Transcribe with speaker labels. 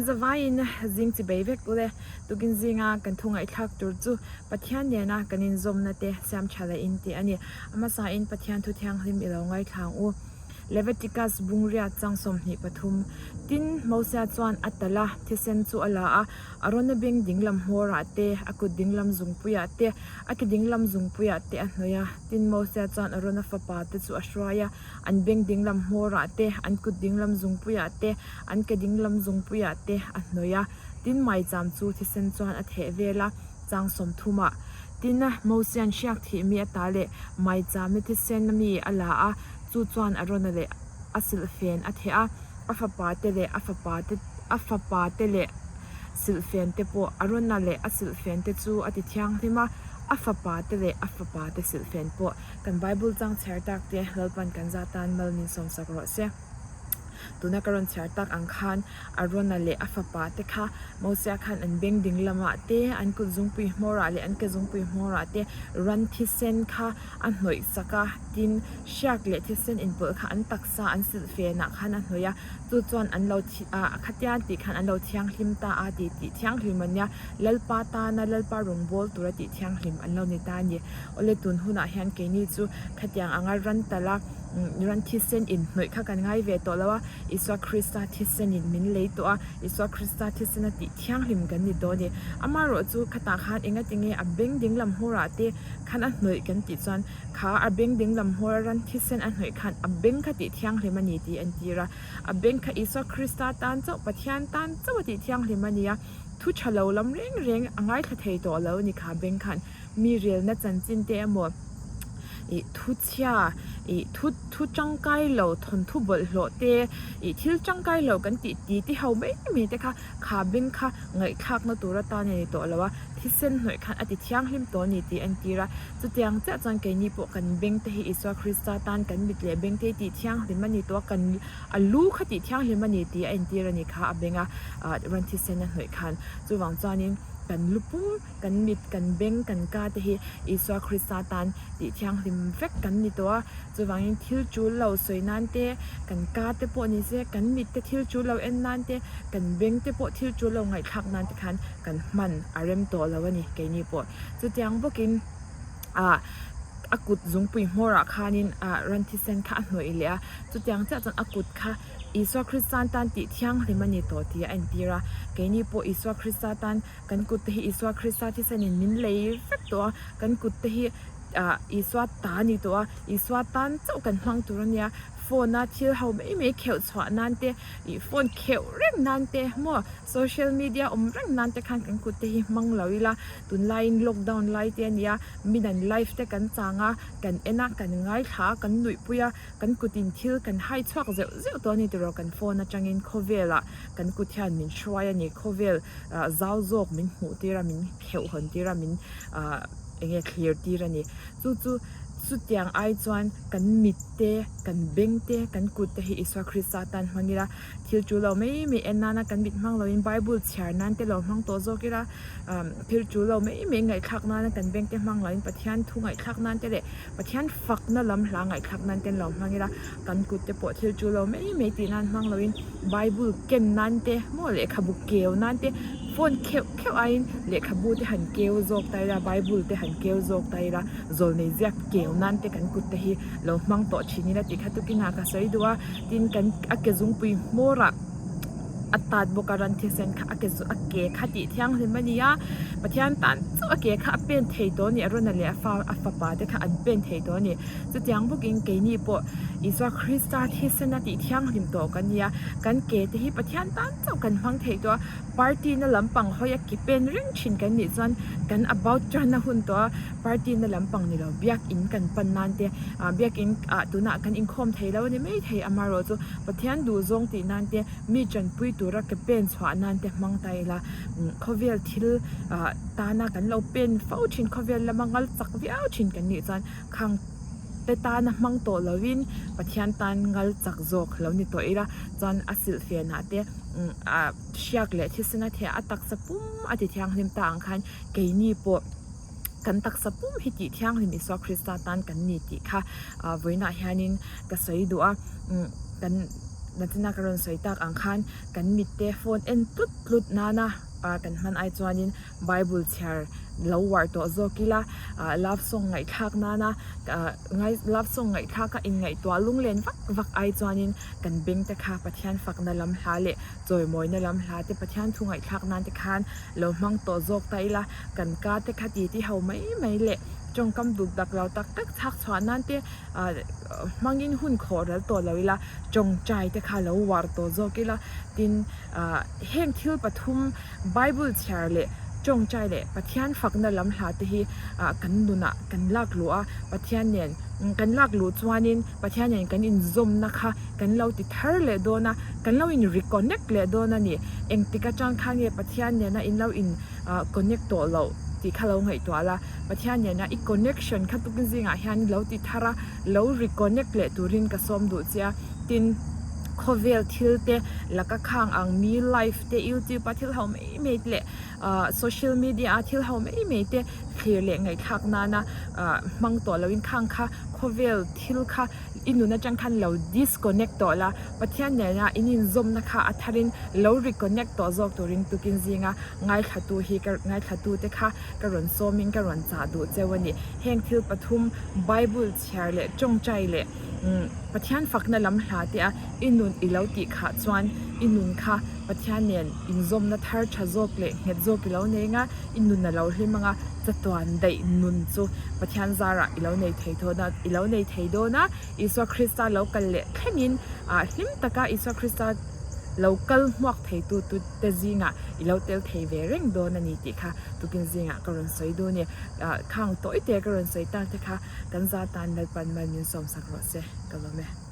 Speaker 1: zavaiin zing chi bei vek ule. Tukin zinga kan thu ngaihthlak tur chu Pathian nena kan inzawmna te siam tha leh in tih a ni. A hmasain Pathian thu thianghlim i lo ngaithla ang u. Leviticus bungria chang 23 Tin, Mosia chuan a tal a, thisen chu a la a, Arona beng dinglam hmawrah te, a kut dinglam zungpuiah te, a ke dinglam zungpuiah te a hnawih a. Tin, Mosia chuan Arona fapa te chu a hruai a, an beng dinglam hmawrah te, an kut dinglam zungpuiah te, an ke dinglam zungpuiah te a hnawih a. Tin, maicham chu thisen chuan a theh vel a, chang 30 ah. Tin, Mosia'n hriak thih mi ata leh maicham thisen mi a la a, chu chuan Arona leh a silhfen a theh a, a fapa te leh a fapa te a fapa te leh silhfen te pawh Arona leh a silhfen te chu a ti thianghlim a, a fapa te leh a fapa te silhfen pawh kan Bible chang chhiar tak te Lalpan kan za tan mal min sawmsak rawh se. Tuna ka rawn chhiar tak ang khan Arona leh a fapa te kha Mosia khan an beng ding lamah te, an kut zungpui hmawrah leh an ke zungpui hmawrah te ran thisen kha a hnawih sak a, tin hriak leh thisen inpawlh kha an taksa an silh fenah khan a hnawih a, chu chuan an lo thi ah khatian tih khan an lo thianghlim ta a ti tih thianghlim a nia, Lalpa tana Lalpa rawngbâwl tura tih thianghlim an lo ni ta a ni. Awle tun hunah hian keini chu khatiang anga ran tala ran thisen inhnawih kha kan ngai ve tawh lo a, Isua Krista thisenin min lei tawh a, Isua Krista thisena tih thianghlim kan ni tawh a ni. Amaherawh chu khatah khan engatinge a beng dinglam hmawrah te khan a hnawih kan tih chuan kha a beng dinglam hmawra ran thisen a hnawih khan a beng kha tih thianghlim a ni tih a entir a. A beng kha Isua Krista tan chauh, Pathian tan chauh a tih thianghlim a ni a, thu tha lo lam reng reng a ngaithla thei tawh lo a ni kha beng khan. Mi relna chanchin te emaw ih thu chhia ih thu thu tangkai lo thawnthu bawlhhlawh te ih thil tangkai lo kan tih ti ti ho mai mai te kha kha beng kha ngaihthlakna tur atan a ni tawh lo a, thisen hnawih khan a ti thianghlim tawh a ni tih a entir a. Chutiang chiah chuan keini pawh kan beng te hi Isua Krista tan kan mit leh beng te hi tih thianghlim a ni tawh a, kan a lu kha tih thianghlim a ni tih a entir a ni kha a benga rawn thisen a hnawih khan. Chuvang chuanin kan lu pum Kan mit, kan beng, kan ka te hi Isua Krista tan tih thianghlim vek kan ni tawh a, chuvangin thil tul lo sawi nan te, kan ka te pawh ni se, kan mit te thil tul lo en nan te, kan beng te pawh thil tul lo ngaihthlak nan te khan kan hman a rem tawh lo a ni keini pawh. Chutiang bawkin ah a kut zungpui hmawrah khanin ah ran thisen kha a hnawih leh a, chutiang chiah chuan a kut kha Isua Krista tan tih thianghlim a ni tawh tih a entir a, keini pawh Isua Krista tan Kan kut te hi Isua Krista thisenin min lei vek tawh a, kan kut te hi ah Isua ta a ni tawh a, Isua tan chauh kan hmang tur a nia, phone a thil ho mai mai kheuh chhuah nan te ih phone kheuh reng nan te maw social media awm reng nan te khan kan kut te hi hmang lo ila, tunlaiin lockdown lai te a nia, min an live te kan chang a, kan en a, kan ngaithla a, kan nuihpui a, kan kutin thil kan hai chhuak zeuh zeuh tawh a ni tiraw kan phone atangin khawvelah kan kut hian min hruai a ni, khawvel zau zawk min hmuh tir a, min kheuh hawn tir a, min eng nge thlir tir a ni. Chu chu chutiang ai chuan kan mit te, kan beng te, kan kut te hi Isua Krista tan hmang ila, thil tul lo mai mai en nana kan mit hmang loin Bible chhiar nan te lo hmang tawh zawk ila, thil tul lo mai mai ngaihthlak nana kan beng te hmang loin Pathian thu ngaihthlak nan te leh Pathian fakna lam hla ngaihthlak nan te lo hmang ila, kan kut te pawh thil tul lo mai mai tih nan hmang loin Bible ken nan te maw lehkhabu keu nan te phone kheuh kheuh aiin lehkhabu te han keu zawk ta ila Bible te han keu zawk ta ila zawlnei ziak keu nan te kan kut te hi lo hmang tawh thin ila tih kha tukin ah ka sawi duh a tin kan a ke zungpui hmawr ah a tat bawk a ran thisen kha a ke a ke kha tih thianghlim a ni a Pathian tan chauh a ke kha a pen thei tawh a ni Arona leh a fa a fapa te kha an pen thei tawh a ni. Chutiang bawkin keini pawh Isua Krista thisena tih thianghlim tawh kan ni a, kan ke te hi Pathian tan chauh kan hmang thei tawh a, party na lampang hawi a ke pen reng thin kan nih chuan kan about tan a hun tawh a, party na lampang ni lo biakin kan pan nan te ah biakin ah tunah kan inkhawm thei lo a ni mai thei amaherawh chu Pathian duhzawng tih nan te mi tanpui tura ke pen chhuah nan te hmang ta ila khawvel thil ah tana kan lo pen fo thin khawvel lama ngal chak viau thin kan nih chuan Khang te tana hmang tawh lovin Pathian tan ngal chak zawk lo ni tawh ila chuan a silhfenah te a hriak leh thisena theh a taksa pum a ti thianghlim ta ang khan keini pawh kan taksa pum hi tih thianghlim Isua Krista tan kan ni tih kha vawiinah hianin ka sawi duh a kan. Nachina ka rawn sawi tak ang khan kan mitte phone en tlut tlut nana kan hman ai chuanin Bible chhiar lo uar tawh zawk ila, love song ngaihthlak nana love song ngaihthlak a inngaihtuah lunglen vak vak ai chuanin kan beng te kha Pathian fakna lam hla leh chawimawina lam hla te Pathian thu ngaihthlak nan te khan lo hmang tawh zawk ta ila, kan ka te kha titi ho mai mai leh tawngkam duk dak lo tak tak chhak chhuah nan te hmangin hun khawh ral tawh lo ila, tawngtai te kha lo uar tawh zawk ila, tin heng thil pathum Bible chhiar leh tawngtai leh Pathian fakna lam hla te hi kan nunah kan lak luh a, Pathian nen kan lak luh chuanin Pathian nen kan inzawmna kha kan lo ti thar leh dawn a, kan lo in reconnect leh dawn a ni. Engtik atang khan nge Pathian nena in lo in connect tawh loh tih kha lo ngaihtuah la, Pathian nena i connection kha tukin zingah hian lo ti thar a, lo reconnect leh turin ka sawm duh che a, tin khawvel thil te laka khang ang mi life te youtube a thil ho mai mai te leh ah social media a thil ho mai mai te thlir leh ngaihthlak nana ah hmang tawh loin khang kha khawvel thil kha i nun atang khan lo disconnect tawh la Pathian nena in inzawmna kha a tharin lo reconnect tawh zawk turin tukin zinga ngaithlatu hi ka ngaithlatu te kha ka rawn sawmin ka rawn chah duh cheu a ni. Heng thil pathum Bible chhiar leh tawngtai leh Pathian fakna lam hla te a i nun i lo tih khah chuan i nun kha Pathian nen inzawmna thar tha zawk leh nghet zawk i lo nei anga i nun a lo hlim anga chatuan daih nun chu Pathian zarah i lo nei thei dawn a i lo nei thei dawn a Isua Krista lo kal leh thlengin hlim taka Isua Krista lo kal hmuak theitu te zingah i lo tel thei ve reng dawn a ni tih kha tukin zingah ka rawn sawi dun e. Khang tawite ka rawn sawi tak te kha kan za tan Lalpan mal min sawmsak rawh se ka lawm e.